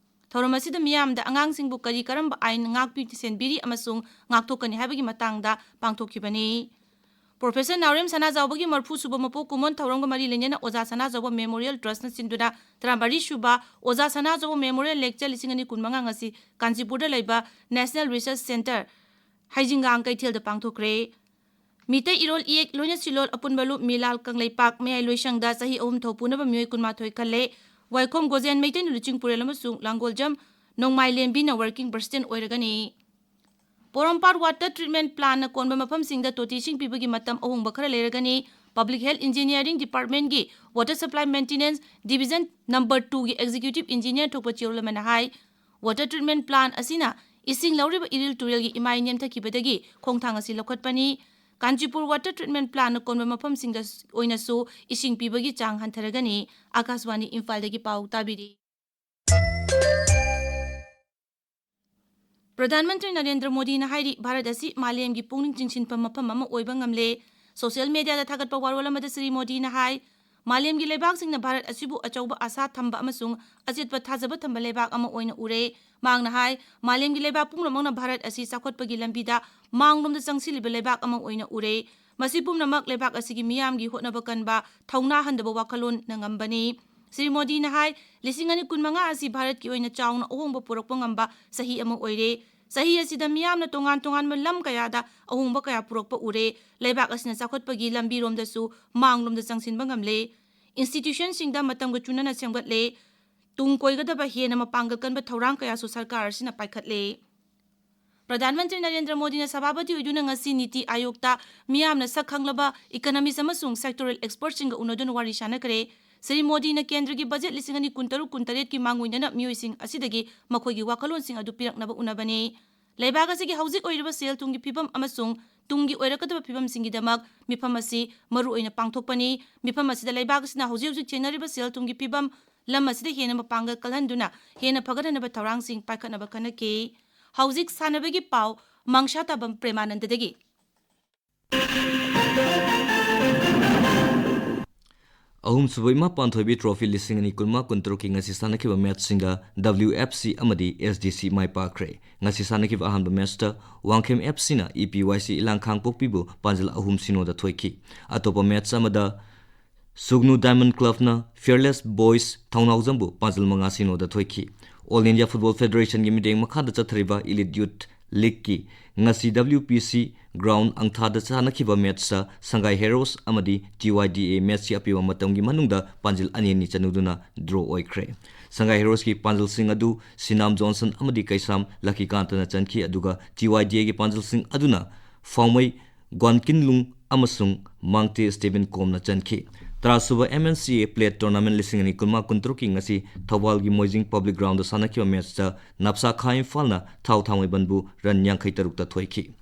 ꯊꯧꯔꯝ ꯑꯁꯤꯗ ꯃꯤꯌꯥꯝꯗ ꯑꯉꯥꯡꯁꯤꯡꯕꯨ ꯀꯔꯤ ꯀꯔꯝꯕ ꯑꯥꯏꯟ ꯉꯥꯛꯄꯤ ꯁꯦꯟꯕꯤꯔꯤ ꯑꯃꯁꯨꯡ ꯉꯥꯛꯊꯣꯛꯀꯅꯤ ꯍꯥꯏꯕꯒꯤ ꯃꯇꯥꯡꯗ ꯄꯥꯡꯊꯣꯛꯈꯤꯕꯅꯤ꯫ ꯄ꯭ꯔꯣꯐꯦꯁꯔ ꯅꯥꯎꯔꯦꯝ ꯁꯅꯥꯖꯥꯎꯕꯒꯤ ꯃꯔꯐꯨ ꯁꯨꯕ ꯃꯄꯣꯛ ꯀꯨꯝꯑꯣꯟ ꯊꯧꯔꯝꯒ ꯃꯔꯤ ꯂꯩꯅꯅ ꯑꯣꯖꯥ ꯁꯅꯥꯖꯥꯎꯕ Memorial Trustꯅ ꯁꯤꯟꯗꯨꯅ ꯇꯔꯥꯃꯔꯤ ꯁꯨꯕ ꯑꯣꯖꯥ ꯁꯅꯥꯖꯥꯎꯕ Memorial Lecture ꯂꯤꯁꯤꯡ ꯑꯅꯤ ꯀꯨꯟꯃꯉꯥ ꯉꯁꯤ ꯀꯥꯟꯆꯤꯄꯨꯔꯗ ꯂꯩꯕ National Research Centre ꯍꯩꯖꯤꯡꯒꯥꯡ ꯀꯩꯊꯦꯜꯗ ꯄꯥꯡꯊꯣꯛꯈ꯭ꯔꯦ꯫ ꯃꯤꯇꯩ ꯏꯔꯣꯜ ꯏꯌꯦꯛ ꯂꯣꯏꯅ ꯁꯤꯂꯣꯜ ꯑꯄꯨꯟꯕ ꯂꯨꯞ ꯃꯤꯂꯥꯜ ꯀꯪꯂꯩꯄꯥꯛ ꯃꯌꯥꯏ ꯂꯣꯏꯁꯪꯗ ꯆꯍꯤ ꯑꯍꯨꯝ ꯊꯧꯄꯨꯅꯕ ꯃꯤꯑꯣꯏ ꯀꯨꯟꯃꯥꯊꯣꯏ ꯈꯜꯂꯦ꯫ ꯋꯥꯏꯈꯣꯝ ꯒꯣꯖꯦꯟ ꯃꯩꯇꯩꯅ ꯂꯨꯆꯤꯡ ꯄꯨꯔꯦꯜ ꯑꯃꯁꯨꯡ ꯂꯥꯡꯒꯣꯜꯖꯝ ꯅꯣꯡꯃꯥꯏꯂꯦꯝꯕꯤꯅ working president ꯑꯣꯏꯔꯒꯅꯤ꯫ ꯄꯣꯔꯣꯝꯄꯥꯠ water treatment plantꯅ ꯀꯣꯟꯕ ꯃꯐꯝꯁꯤꯡꯗ ꯇꯣꯇꯤ ꯏꯁꯤꯡ ꯄꯤꯕꯒꯤ ꯃꯇꯝ ꯑꯍꯣꯡꯕ ꯈꯔ ꯂꯩꯔꯒꯅꯤ꯫ Public Health Engineering Departmentꯀꯤ Water Supply Maintenance Division number twoꯒꯤ Executive Engineer ꯊꯣꯛꯄ ꯆꯦꯔꯣꯜ ꯑꯃꯅ ꯍꯥꯏ, water treatment plant ꯑꯁꯤꯅ ꯏꯁꯤꯡ ꯂꯧꯔꯤꯕ ꯏꯔꯤꯜ ꯇꯨꯔꯦꯜꯒꯤ ꯏꯃꯥꯏ ꯅꯦꯝꯊꯈꯤꯕꯗꯒꯤ ꯈꯣꯡꯊꯥꯡ ꯑꯁꯤ ꯂꯧꯈꯠꯄꯅꯤ꯫ ꯀꯥꯟꯆꯤꯄꯨꯔ water treatment plantꯅ ꯀꯣꯟꯕ ꯃꯐꯝꯁꯤꯡꯗ ꯑꯣꯏꯅꯁꯨ ꯏꯁꯤꯡ ꯄꯤꯕꯒꯤ ꯆꯥꯡ ꯍꯟꯊꯔꯒꯅꯤ꯫ ꯑꯥꯀꯥꯁꯕꯥꯅꯤ ꯏꯝꯐꯥꯜꯗꯒꯤ ꯄꯥꯎ ꯇꯥꯕꯤꯔꯤ꯫ ꯄ꯭ꯔꯙꯥꯟ ꯃꯟꯇ꯭ꯔꯤ ꯅꯔꯦꯟꯗ꯭ꯔ ꯃꯣꯗꯤꯅ ꯍꯥꯏꯔꯤ, ꯚꯥꯔꯠ ꯑꯁꯤ ꯃꯥꯂꯦꯝꯒꯤ ꯄꯨꯛꯅꯤꯡ ꯆꯤꯡꯁꯤꯟꯐꯝ ꯃꯐꯝ ꯑꯃ ꯑꯣꯏꯕ ꯉꯝꯂꯦ꯫ Social mediaꯗ ꯊꯥꯒꯠꯄ ꯋꯥꯔꯣꯜ ꯑꯃꯗ ꯁ꯭ꯔꯤ ꯃꯣꯗꯤꯅ ꯍꯥꯏ, ꯃꯥꯂꯦꯝꯒꯤ ꯂꯩꯕꯥꯛꯁꯤꯡꯅ ꯚꯥꯔꯠ ꯑꯁꯤꯕꯨ ꯑꯆꯧꯕ ꯑꯥꯁꯥ ꯊꯝꯕ ꯑꯃꯁꯨꯡ ꯑꯆꯦꯠꯄ ꯊꯥꯖꯕ ꯊꯝꯕ ꯂꯩꯕꯥꯛ ꯑꯃ ꯑꯣꯏꯅ ꯎꯔꯦ꯫ ꯃꯍꯥꯛꯅ ꯍꯥꯏ, ꯃꯥꯂꯦꯝꯒꯤ ꯂꯩꯕꯥꯛ ꯄꯨꯝꯅꯃꯛꯅ ꯚꯥꯔꯠ ꯑꯁꯤ ꯆꯥꯎꯈꯠꯄꯒꯤ ꯂꯝꯕꯤꯗ ꯃꯥꯡꯂꯣꯝꯗ ꯆꯪꯁꯤꯜꯂꯤꯕ ꯂꯩꯕꯥꯛ ꯑꯃ ꯑꯣꯏꯅ ꯎꯔꯦ꯫ ꯃꯁꯤ ꯄꯨꯝꯅꯃꯛ ꯂꯩꯕꯥꯛ ꯑꯁꯤꯒꯤ ꯃꯤꯌꯥꯝꯒꯤ ꯍꯣꯠꯅꯕ ꯀꯟꯕ, ꯊꯧꯅꯥ ꯍꯟꯗꯕ ꯋꯥꯈꯜꯂꯣꯟꯅ ꯉꯝꯕꯅꯤ꯫ ꯁ꯭ꯔꯤ ꯃꯣꯗꯤꯅ ꯍꯥꯏ, ꯂꯤꯁꯤꯡ ꯑꯅꯤ ꯀꯨꯟꯃꯉꯥ ꯑꯁꯤ ꯚꯥꯔꯠꯀꯤ ꯑꯣꯏꯅ ꯆꯥꯎꯅ ꯑꯍꯣꯡꯕ ꯄꯨꯔꯛꯄ ꯉꯝꯕ ꯆꯍꯤ ꯑꯃ ꯑꯣꯏꯔꯦ꯫ ꯆꯍꯤ ꯑꯁꯤꯗ ꯃꯤꯌꯥꯝꯅ ꯇꯣꯉꯥꯟ ꯇꯣꯉꯥꯟꯕ ꯂꯝ ꯀꯌꯥꯗ ꯑꯍꯣꯡꯕ ꯀꯌꯥ ꯄꯨꯔꯛꯄ ꯎꯔꯦ꯫ ꯂꯩꯕꯥꯛ ꯑꯁꯤꯅ ꯆꯥꯎꯈꯠꯄꯒꯤ ꯂꯝꯕꯤꯔꯣꯝꯗꯁꯨ ꯃꯥꯡꯂꯣꯝꯗ ꯆꯪꯁꯤꯟꯕ ꯉꯝꯂꯦ꯫ Institutionꯁꯤꯡꯗ ꯃꯇꯝꯒ ꯆꯨꯅꯅ ꯁꯦꯝꯒꯠꯂꯦ꯫ ꯇꯨꯡ ꯀꯣꯏꯒꯗꯕ ꯍꯦꯟꯅ ꯃꯄꯥꯡꯒꯜ ꯀꯟꯕ ꯊꯧꯔꯥꯡ ꯀꯌꯥꯁꯨ ꯁꯔꯀꯥꯔ ꯑꯁꯤꯅ ꯄꯥꯏꯈꯠꯂꯦ꯫ ꯄ꯭ꯔꯙꯥꯟ ꯃꯟꯇ꯭ꯔꯤ ꯅꯔꯦꯟꯗ꯭ꯔ ꯃꯣꯗꯤꯅ ꯁꯚꯥꯄꯇꯤ ꯑꯣꯏꯗꯨꯅ ꯉꯁꯤ ꯅꯤꯇꯤ ꯑꯥꯌꯣꯒꯇ ꯃꯤꯌꯥꯝꯅ ꯁꯛ ꯈꯪꯂꯕ economist ꯑꯃꯁꯨꯡ sectoral expertꯁꯤꯡꯒ ꯎꯅꯗꯨꯅ ꯋꯥꯔꯤ ꯁꯥꯟꯅꯈ꯭ꯔꯦ꯫ ꯁ꯭ꯔꯤ ꯃꯣꯗꯤꯅ ꯀꯦꯟꯗ꯭ꯔꯒꯤ ꯕꯖꯦꯠ ꯂꯤꯁꯤꯡ ꯑꯅꯤ ꯀꯨꯟꯇꯔꯨꯛ ꯀꯨꯟꯇꯔꯦꯠꯀꯤ ꯃꯥꯡꯑꯣꯏꯅꯅ ꯃꯤꯑꯣꯏꯁꯤꯡ ꯑꯁꯤꯗꯒꯤ ꯃꯈꯣꯏꯒꯤ ꯋꯥꯈꯜꯂꯣꯟꯁꯤꯡ ꯑꯗꯨ ꯄꯤꯔꯛꯅꯕ ꯎꯅꯕꯅꯤ꯫ ꯂꯩꯕꯥꯛ ꯑꯁꯤꯒꯤ ꯍꯧꯖꯤꯛ ꯑꯣꯏꯔꯤꯕ ꯁꯦꯜ ꯊꯨꯝꯒꯤ ꯐꯤꯕꯝ ꯑꯃꯁꯨꯡ ꯇꯨꯡꯒꯤ ꯑꯣꯏꯔꯛꯀꯗꯕ ꯐꯤꯕꯝꯁꯤꯡꯒꯤꯗꯃꯛ ꯃꯤꯐꯝ ꯑꯁꯤ ꯃꯔꯨꯑꯣꯏꯅ ꯄꯥꯡꯊꯣꯛꯄꯅꯤ꯫ ꯃꯤꯐꯝ ꯑꯁꯤꯗ ꯂꯩꯕꯥꯛ ꯑꯁꯤꯅ ꯍꯧꯖꯤꯛ ꯍꯧꯖꯤꯛ ꯊꯦꯡꯅꯔꯤꯕ ꯁꯦꯜ ꯊꯨꯝꯒꯤ ꯐꯤꯕꯝ, ꯂꯝ ꯑꯁꯤꯗ ꯍꯦꯟꯅ ꯃꯄꯥꯡꯒꯜ ꯀꯜꯍꯟꯗꯨꯅ ꯍꯦꯟꯅ ꯐꯒꯠꯍꯟꯅꯕ ꯊꯧꯔꯥꯡꯁꯤꯡ ꯄꯥꯏꯈꯠꯅꯕ ꯈꯟꯅꯈꯤ꯫ ꯍꯧꯖꯤꯛ ꯁꯥꯟꯅꯕꯒꯤ ꯄꯥꯎ, ꯃꯪꯁꯥ ꯇꯥꯕꯝ ꯄ꯭ꯔꯦꯃꯥꯅꯟꯗꯗꯒꯤ꯫ ꯑꯍꯨꯝꯁꯨꯕ ꯏꯃꯥ ꯄꯥꯟꯊꯣꯏꯕꯤ ꯇ꯭ꯔꯣꯐꯤ ꯂꯤꯁꯤꯡ ꯑꯅꯤ ꯀꯨꯟꯃꯉꯥ ꯀꯨꯟꯇꯔꯨꯛꯀꯤ ꯉꯁꯤ ꯁꯥꯟꯅꯈꯤꯕ ꯃꯦꯠꯁꯁꯤꯡꯗ W F C ꯑꯃꯗꯤ S D C ꯃꯥꯏ ꯄꯥꯛꯈ꯭ꯔꯦ꯫ ꯉꯁꯤ ꯁꯥꯟꯅꯈꯤꯕ ꯑꯍꯥꯟꯕ ꯃꯦꯠꯁꯇ Wangkhem F Cꯅ E P Y C ꯏꯂꯥꯡ ꯈꯥꯡꯄꯣꯛꯄꯤꯕꯨ ꯄꯥꯟꯖꯜ ꯑꯍꯨꯝ ꯁꯤꯅꯣꯗ ꯊꯣꯏꯈꯤ꯫ ꯑꯇꯣꯞꯄ ꯃꯦꯠꯁ ꯑꯃꯗ ꯁꯨꯒꯅꯨ Diamond Clubꯅ Fearless Boys ꯊꯧꯅꯥꯎꯖꯝꯕꯨ ꯄꯥꯟꯖꯜ ꯃꯉꯥ ꯁꯤꯅꯣꯗ ꯊꯣꯏꯈꯤ꯫ All India Football Federationꯒꯤ ꯃꯤꯠꯌꯦꯡ ꯃꯈꯥꯗ ꯆꯠꯊꯔꯤꯕ Elite Youth Leagueꯀꯤ ꯉꯁꯤ W P C ground ꯑꯪꯊꯥꯗ ꯁꯥꯟꯅꯈꯤꯕ ꯃꯦꯠꯁꯇ ꯁꯪꯒꯥꯏ Heroes ꯑꯃꯗꯤ T Y D A ꯃꯦꯠꯁꯀꯤ ꯑꯄꯤꯕ ꯃꯇꯝꯒꯤ ꯃꯅꯨꯡꯗ ꯄꯥꯟꯖꯤꯜ ꯑꯅꯤ ꯑꯅꯤ ꯆꯟꯅꯗꯨꯅ draw ꯑꯣꯏꯈ꯭ꯔꯦ꯫ ꯁꯪꯒꯥꯏ Heroesꯀꯤ ꯄꯥꯟꯖꯤꯜꯁꯤꯡ ꯑꯗꯨ ꯁꯤꯅꯥꯝ ꯖꯣꯟꯁꯟ ꯑꯃꯗꯤ ꯀꯩꯁꯥꯝ ꯂꯛꯀꯤꯀꯥꯟꯇꯅ ꯆꯟꯈꯤ, ꯑꯗꯨꯒ T Y D Aꯒꯤ ꯄꯥꯟꯖꯤꯜꯁꯤꯡ ꯑꯗꯨꯅ ꯐꯥꯎꯃꯩ ꯒ꯭ꯋꯥꯟꯀꯤꯟꯂꯨꯡ ꯑꯃꯁꯨꯡ ꯃꯥꯡꯇꯦ ꯁ꯭ꯇꯦꯕꯤꯟ ꯀꯣꯝꯅ ꯆꯟꯈꯤ꯫ ꯇꯔꯥꯁꯨꯕ M N C A Plate Tournament ꯂꯤꯁꯤꯡ ꯑꯅꯤ ꯀꯨꯟꯃꯉꯥ ꯀꯨꯟꯇꯔꯨꯛꯀꯤ ꯉꯁꯤ ꯊꯧꯕꯥꯜꯒꯤ ꯃꯣꯏꯖꯤꯡ Public Groundꯗ ꯁꯥꯟꯅꯈꯤꯕ ꯃꯦꯠꯁꯇ ꯅꯞꯁꯥ ꯈꯥ ꯏꯝꯐꯥꯜꯅ ꯊꯥꯎ ꯊꯥꯡꯃꯩꯕꯟꯕꯨ run ꯌꯥꯡꯈꯩ ꯇꯔꯨꯛꯇ ꯊꯣꯏꯈꯤ꯫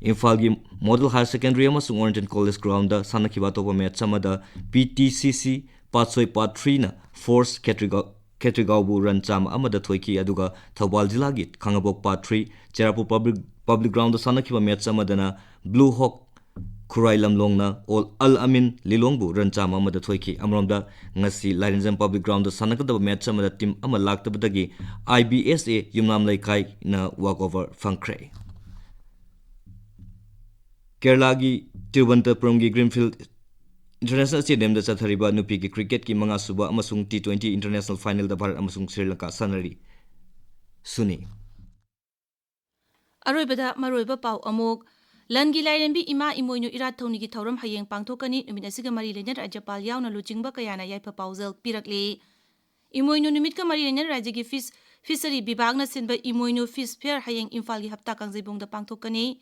ꯏꯝꯐꯥꯜꯒꯤ Model Higher Secondary ꯑꯃꯁꯨꯡ Oriental College Groundꯗ ꯁꯥꯟꯅꯈꯤꯕ ꯑꯇꯣꯞꯄ ꯃꯦꯠꯁ ꯑꯃꯗ P T C C ꯄꯥꯠꯁꯣꯏ Part Threeꯅ Force ꯈꯦꯇ꯭ꯔꯤꯒꯥꯎ ꯈꯦꯇ꯭ꯔꯤꯒꯥꯎꯕꯨ run ꯆꯥꯝꯃ ꯑꯃꯗ ꯊꯣꯏꯈꯤ꯫ ꯑꯗꯨꯒ ꯊꯧꯕꯥꯜ ꯖꯤꯂꯥꯒꯤ ꯈꯥꯉꯕꯣꯛ Part Three ꯆꯦꯔꯥꯄꯨ Public, Public Groundꯗ ꯁꯥꯟꯅꯈꯤꯕ ꯃꯦꯠꯁ ꯑꯃꯗꯅ Blue Hawk ꯈꯨꯔꯥꯏ ꯂꯝꯂꯣꯡꯅ ꯑꯣꯜ ꯑꯜ ꯑꯃꯤꯟ ꯂꯤꯂꯣꯡꯕꯨ run ꯆꯥꯝꯃ ꯑꯃꯗ ꯊꯣꯏꯈꯤ꯫ ꯑꯃꯔꯣꯝꯗ ꯉꯁꯤ ꯂꯥꯏꯔꯦꯟꯖꯝ Public Groundꯗ ꯁꯥꯟꯅꯒꯗꯕ ꯃꯦꯠꯁ ꯑꯃꯗ team ꯑꯃ ꯂꯥꯛꯇꯕꯗꯒꯤ I B S A Yumnam ꯂꯩꯀꯥꯏꯅ walk over ꯐꯪꯈ꯭ꯔꯦ꯫ ꯀꯦꯔꯂꯥꯒꯤ ꯇꯤꯔꯨꯕꯟꯇꯄꯨꯔꯝꯒꯤ Greenfield International Stadiumꯗ ꯆꯠꯊꯔꯤꯕ ꯅꯨꯄꯤꯒꯤ cricketꯀꯤ ꯃꯉꯥꯁꯨꯕ ꯑꯃꯁꯨꯡ T twenty International Finalꯗ ꯚꯥꯔꯠ ꯑꯃꯁꯨꯡ ꯁ꯭ꯔꯤ ꯂꯪꯀꯥ ꯁꯥꯟꯅꯔꯤ꯫ ꯁꯨꯅꯤ꯫ ꯑꯔꯣꯏꯕꯗ ꯃꯔꯨꯑꯣꯏꯕ ꯄꯥꯎ ꯑꯃꯨꯛ꯫ ꯂꯟꯒꯤ ꯂꯥꯏꯔꯦꯝꯕꯤ ꯏꯃꯥ ꯏꯃꯣꯏꯅꯨ ꯏꯔꯥꯠ ꯊꯧꯅꯤꯒꯤ ꯊꯧꯔꯝ ꯍꯌꯦꯡ ꯄꯥꯡꯊꯣꯛꯀꯅꯤ꯫ ꯅꯨꯃꯤꯠ ꯑꯁꯤꯒ ꯃꯔꯤ ꯂꯩꯅꯅ ꯔꯥꯖ꯭ꯌꯄꯥꯜ ꯌꯥꯎꯅ ꯂꯨꯆꯤꯡꯕ ꯀꯌꯥꯅ ꯌꯥꯏꯐ ꯄꯥꯎꯖꯦꯜ ꯄꯤꯔꯛꯂꯤ꯫ ꯏꯃꯣꯏꯅꯨ ꯅꯨꯃꯤꯠꯀ ꯃꯔꯤ ꯂꯩꯅꯅ ꯔꯥꯖ꯭ꯌꯒꯤ ꯐꯤꯁ, ꯐꯤꯁꯔꯤ ꯕꯤꯚꯥꯒꯅ ꯁꯤꯟꯕ ꯏꯃꯣꯏꯅꯨ ꯐꯤꯁ ꯐꯤꯌꯔ ꯍꯌꯦꯡ ꯏꯝꯐꯥꯜꯒꯤ ꯍꯞꯇꯥ ꯀꯥꯡꯖꯩꯕꯨꯡꯗ ꯄꯥꯡꯊꯣꯛꯀꯅꯤ꯫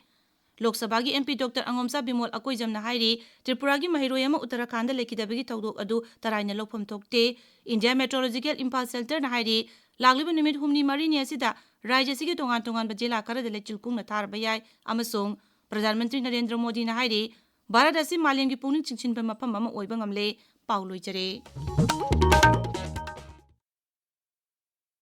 ꯂꯣꯛ ꯁꯚꯥꯒꯤ MP Doctor ꯑꯉꯣꯝꯆꯥ ꯕꯤꯃꯣꯜ ꯑꯀꯣꯏꯖꯝꯅ ꯍꯥꯏꯔꯤ, ꯇ꯭ꯔꯤꯄꯨꯔꯥꯒꯤ ꯃꯍꯩꯔꯣꯏ ꯑꯃ ꯎꯠꯇꯔꯥꯈꯥꯟꯗ ꯂꯩꯈꯤꯗꯕꯒꯤ ꯊꯧꯗꯣꯛ ꯑꯗꯨ ꯇꯔꯥꯏꯅ ꯂꯧꯐꯝ ꯊꯣꯛꯇꯦ꯫ India Meteorological Imphal Centreꯅ ꯍꯥꯏꯔꯤ, ꯂꯥꯛꯂꯤꯕ ꯅꯨꯃꯤꯠ ꯍꯨꯝꯅꯤ ꯃꯔꯤꯅꯤ ꯑꯁꯤꯗ ꯔꯥꯖ꯭ꯌ ꯑꯁꯤꯒꯤ ꯇꯣꯉꯥꯟ ꯇꯣꯉꯥꯟꯕ ꯖꯤꯂꯥ ꯈꯔꯗ ꯂꯩꯆꯤꯜ ꯀꯨꯡꯅ ꯊꯥꯔꯕ ꯌꯥꯏ ꯑꯃꯁꯨꯡ ꯄ꯭ꯔꯙꯥꯟ ꯃꯟꯇ꯭ꯔꯤ ꯅꯔꯦꯟꯗ꯭ꯔ ꯃꯣꯗꯤꯅ ꯍꯥꯏꯔꯤ, ꯚꯥꯔꯠ ꯑꯁꯤ ꯃꯥꯂꯦꯝꯒꯤ ꯄꯨꯛꯅꯤꯡ ꯆꯤꯡꯁꯤꯟꯕ ꯃꯐꯝ ꯑꯃ ꯑꯣꯏꯕ ꯉꯝꯂꯦ꯫ ꯄꯥꯎ ꯂꯣꯏꯖꯔꯦ꯫